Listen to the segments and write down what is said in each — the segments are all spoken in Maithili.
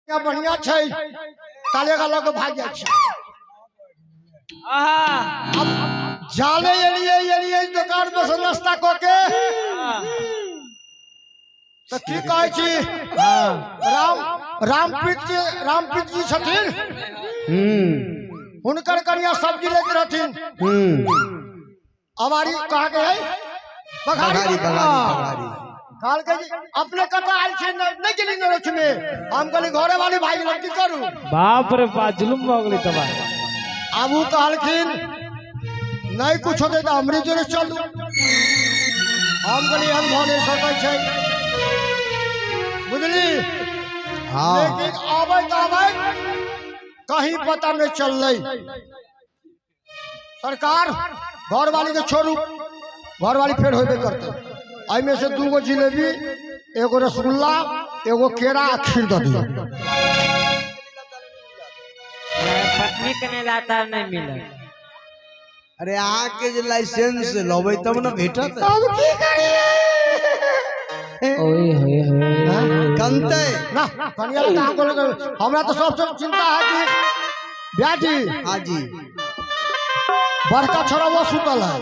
बढ़िया छै ताले लऽ के भागि जाइ छै। आहा। अब जाले एलियै एलियै दोकान पर से नाश्ता कऽ के तऽ की कहै छी, राम रामप्रीत जी, रामप्रीत जी छथिन, हुनकर कनिया सब्जी लैत रहथिन। अवारी कहाँ के है? बघारी। बघारी, बघारी। कहलकै जे अपने कतऽ आयल छी? नहि गेली नरक में। हम कहली घरे वाली भाई गेलन, की करू? बाप रे बाप, जुलुम भऽ गेलै तबाह। आब ओ कहलखिन नहि कुछ होतै तऽ हमरे जोरे चलू। हम कहली एहन भऽ नहि सकै छै, बुझली? हाँ। लेकिन आबैत आबैत कहीं पता नहीं चललै। सरकार घरवाली के छोड़ू, घरवाली फेर होबे करतै। एहिमे से 2 गो जिलेबी, एगो रसगुल्ला, एगो केरा आ खीर दऽ दियौ। पत्नी के नहीं लाता नहीं मिलत। अरे अहाँके जे लाइसेंस लेबै तब ने भेटत। तब की करियै? ओए होए होए। कनतै ना कनिया लग कहाँ कोनो, हमरा तऽ सबसे चिंता है कि ब्याजी। हाँ जी। बड़का छोरा वो सुतल है।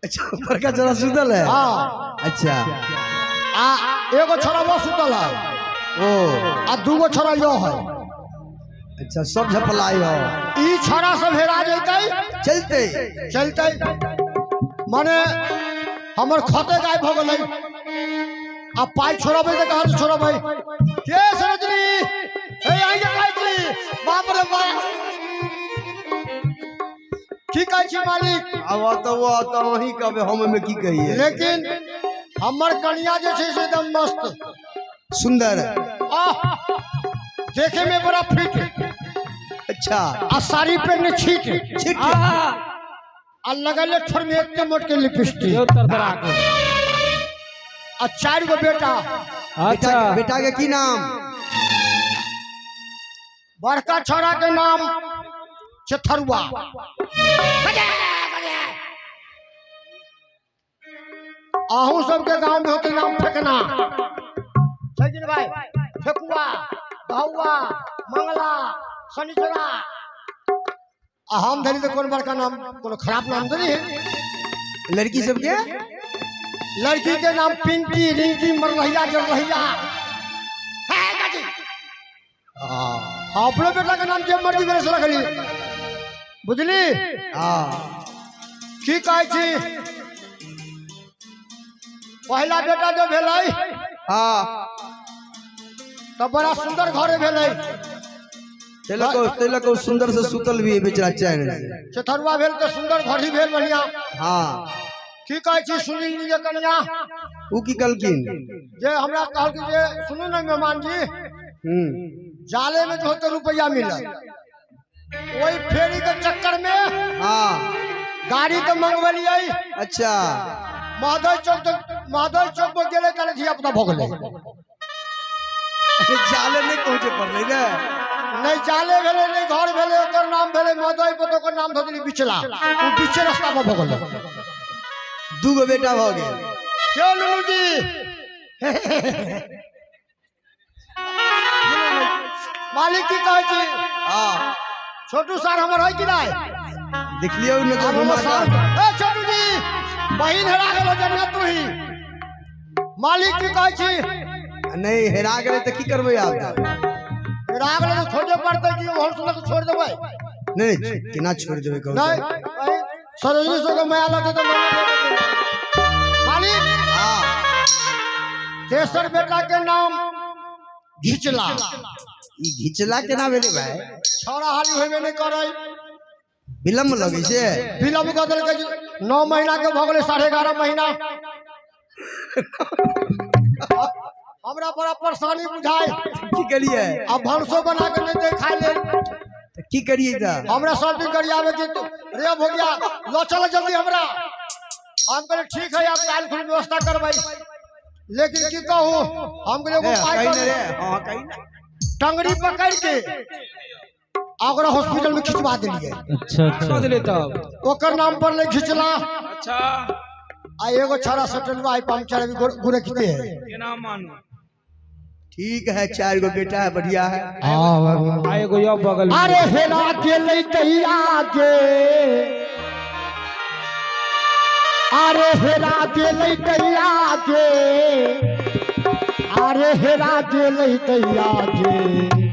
अच्छा, बड़का छोरा सुतल है? हाँ। अच्छा। आ एगो छोरा वो सुतल है। ओ। आ 2 गो छोरा यो है। अच्छा, सब झपलाई हो। ई छोरा सब हेरा जैतै। चलते। चलते माने हमर खते गायब हो गेलै। आ पाइ छोड़बै तऽ कहाँ से छोड़बै? के सरोजनी हे आई के कहै छी, बाप रे बाप, की कहै छी मालिक? आब तऽ वो तऽ अहीं कहबै, हम ओहिमे की कहिए? लेकिन हमर कनिया जे छै से एकदम मस्त सुंदर। आह, देखे में बड़ा फिट। अच्छा। आ साड़ी पहिरने छीट। छीट। आहा। आ लगल ठोर में एक मोट के लिपस्टिक। यो तरतरा के। आ 4 गो बेटा। बेटा। अच्छा। बेटा के की नाम? बड़का छोरा के नाम चथरुआ। आहू सबके गांव में होते नाम फेकना छै कि नहीं भाई? फेकुआ, धौआ, मंगला, शनिचरा। आ हम धरी तो कोन बड़का नाम, कोनो खराब नाम तो नहीं है। लड़की सबके? लड़की के नाम पिंकी, रिंकी, मरलहिया, जरलहिया है काजी। हाँ। अपनो बेटा के नाम जे मर्जी भेलै से रखली, बुझली? हाँ। की कहै छी, पहिला बेटा जो भेलै तऽ बड़ा सुंदर घरे भेलै। तेलक सुंदर से सुतल भी है बेचारा चैन से। चथरुआ भेल तऽ सुंदर घर ही भेल, बढ़िया। हाँ। की कहै छी, सुनील जी के कनिया। उ की कहलखिन? जे हमरा कहलखिन जे सुनू ने मेहमान जी, जाले में जो होते रुपया मिलत, वही फेरी के चक्कर में गाड़ी तो मंगवलियै। अच्छा। महादेव चौक तक, महादेव चौक पर गेलै ताले धिया पुता भऽ गेलै। अरे जाले नहीं पहुंचे पड़लै ने। नहीं जाले भेलै, नहीं घर भेलै। ओकर नाम भेलै महादेव पर, ओकर नाम धऽ देली बिचला, ओ बीचे रास्ता पर भऽ गेलै। 2 गो बेटा भऽ गेल। क्यों नुनू जी? मालिक की कहै छी? हाँ। छोटू सर हमर है कि नहीं? देखलियौ ने आब घुमा हमर सर कऽ। ए छोटू जी, बहिन हेरा गेलो जनिया तू ही। मालिक की कहै छी? नहीं हेरा गेलै तऽ की करबै आब? हेरा गेलै तऽ खोजे पड़तै कि ओहन सुनक छोड़ देबै? नहीं नहीं, केना छोड़ देबै कहू? नहीं तऽ? कहीं सरोजनी सबके माया लगतै तऽ मालिक। हाँ। तेसर बेटा के नाम घिचला। ई घिचला केना भेलै भाई? छौड़ा हाली होबे नहीं करै। विलम्ब लगै छै। विलम्ब कऽ देलकै जे 9 महीना के भऽ गेलै 11.5 महीना। हमरा बड़ा परेशानी बुझाय। की करियै? आ भनसो बना के नहीं दे खाय लेल। तऽ की करियै तऽ? हमरा सब दिन गरियाबे कि रे भोगिया लऽ चल जल्दी हमरा। हम कहलियै ठीक है, आब काल्हि खुन व्यवस्था करबै। लेकिन की कहू, हम कहलियै एगो ए, उपाय कही करू। ने रे, हाँ कही ने। टंगड़ी पकड़ के आ ओकरा हॉस्पिटल में खिंचवा देलियै। अच्छा अच्छा। देले तब? ओकर नाम पर ले घिचला। अच्छा। आ एगो छौड़ा सटलवा है पंचर अभी गुरकते है। केना मानू? ठीक है, 4 गो बेटा है, बढ़िया है। आ एगो यो बगल में। अरे हेरा गेलै दैया गे, अरे हेरा गेलै दैया गे, अरे हेरा गेलै दैया गे।